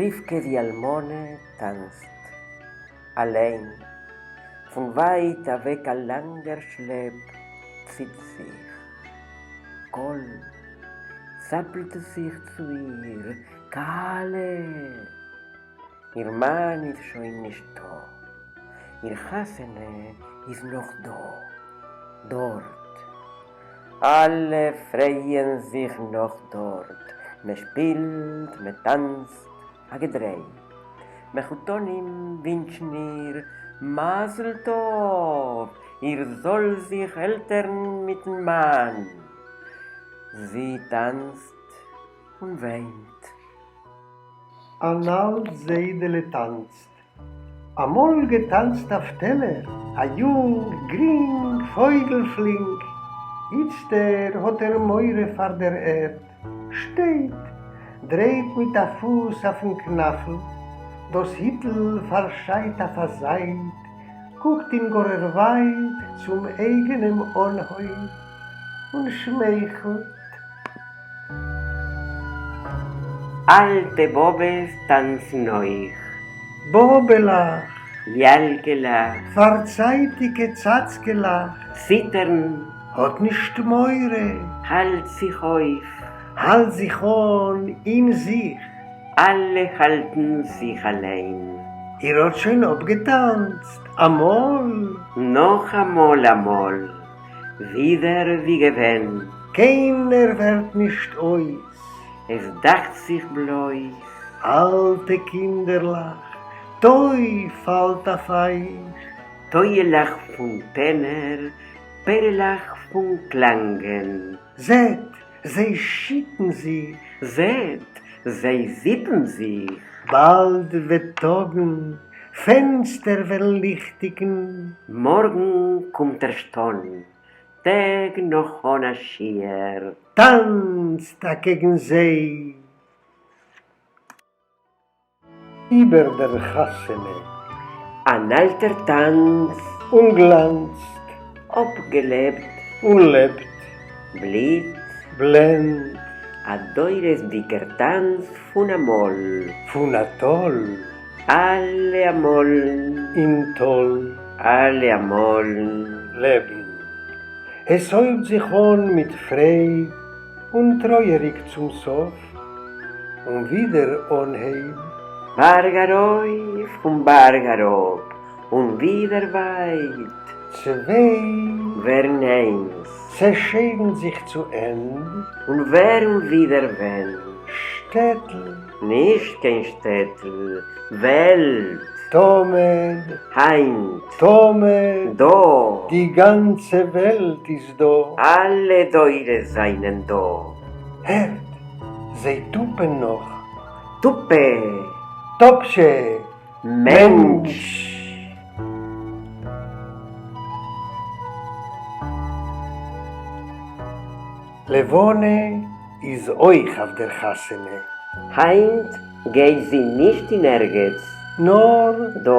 רבקה די אלמנה טאנצט אליין, פון ווייט אוועק א לאנגער שלעפ ציט זיך. קול צאפלט זיך צו איר, כלה! איר מאן איז שוין נישטא, איר חתונה איז נאך דא, דארט. אלע פרייען זיך נאך דארט, מען שפילט, מען טאנצט, א געדריי. מחותנים ווינטשן איר מזל טוב, איר זאל זיך עלטערן מיטן מאן. זי טאנצט און וויינט. אַן אַלט זיידעלע טאַנצט. אַ מאָל געטאַנצט אויף טעלער, אַ יונג, גרינג, פֿויגל-פֿלינק. איצטער האָט ער מורא פֿאַר דער ערד. שטייט, דרייט מיט אַ פֿוס אויפֿן קנאַפֿל, דאָס היטל פֿאַרשייט אויף אַ זייט, קוקט אין גאָרער ווייט צום אייגענעם אָנהויב און שמייכלט. אַלטע באָבעס טאַנצן אויך. באָבעלעך. ליאַלקעלעך. פֿאַרצײַטיקע צאַצקעלעך. ציטערן. האָט נישט מורא. האַלט זיך אויף. האַלט זיך אָן אין זיך. אַלע האַלטן זיך אַליין. איר האָט שוין אָפּגעטאַנצט אַ מאָל? נאָך אַ מאָל אַ מאָל. ווידער ווי געווען. קיינער ווערט נישט אויס. עס דאכט זיך בלויז. אלטע קינדערלעך, טוי פאלט אויף אייך. טויעלעך פון טענער, פערעלעך פון קלאנגען. זעט, זיי שיטן זיך. זעט, זיי זיפן זיך. באלד וועט טאגן, פענסטער וועלן ליכטיגן. מארגן קומט ערשט אן, טעג נאך אן א שיעור. טאנצט אקעגן זיי. איבער דער חתונה. אן אלטער טאנץ. און גלאנצט. אפגעלעבט. און לעבט. בליט. בלענדט. א דורות'דיגער טאנץ פון אמאל. פון א טאל. אלע אמאלן. אין טאל. אלע אמאלן. לעבן. עס הויבט זיך אן מיט פרייד און טרויעריג צום סוף, און ווידער אנהייב. בארג ארויף און בארג אראפ און ווידער ווייט. צוויי. ווערן איינס. צעשיידן זיך צו ענד. און ווערן ווידער ווען. שטעטל. נישט קיין שטעטל, וועלט. תמיד. היינט. תמיד. דא. די גאנצע וועלט איז דא. אלע דורות זיינען דא. הערט, זיי טופען נאך. טופע. טאפשע. מענטש. לבנה איז אויך אויף דער חתונה. היינט גייט זי נישט אין ערגעץ. נאר דא.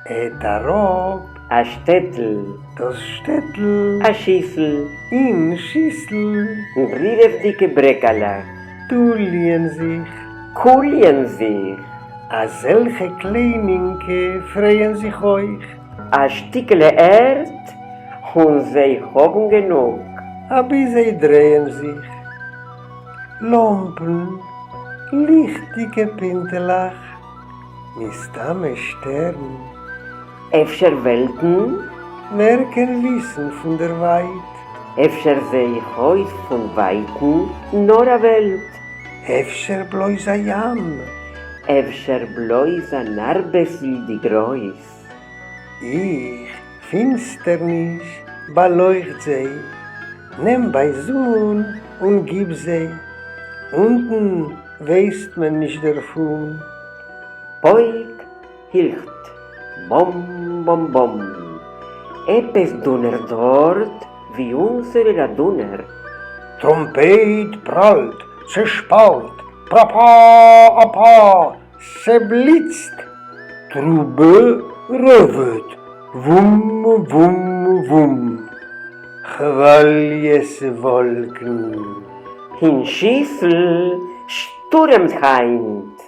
העט אראפ. א שטעטל. דאס שטעטל. א שיסל. אין שיסל. רירעוודיגע ברעקעלעך. טוליען זיך. קוליען זיך. אזעלכע קליינינקע פרייען זיך אויך. א שטיקעלע ערד און זיי האבן גענוג. אבי זיי דרייען זיך. לאמפן, ליכטיגע פינטעלעך, מסתמא שטערן. אפשר וועלטן? ווער קען וויסן פון דער ווייט? אפשר זע איך אויס פון ווייטן נאר א וועלט? אפשר בלויז א ים? אפשר בלויז אן ארבעסל די גרויס? איך, פינסטערניש, באלויכט זיי, נעם ביי זון און גיב זיי, אונטן ווייסט מען נישט דערפון. פויק הילכט, באָם, באָם, באָם. עפּעס דונערט דאָרט, ווי אונדזערער אַ דונער. טראָמפּייט פּראַלט, צעשפּאַלט, פּראַפּאַ-אַפּאַ, ס'בליצט. טרובע רעוועט, וואום, וואום, וואום. כוואַליעס וואָלקן. אין שיסל שטורעמט הײַנט.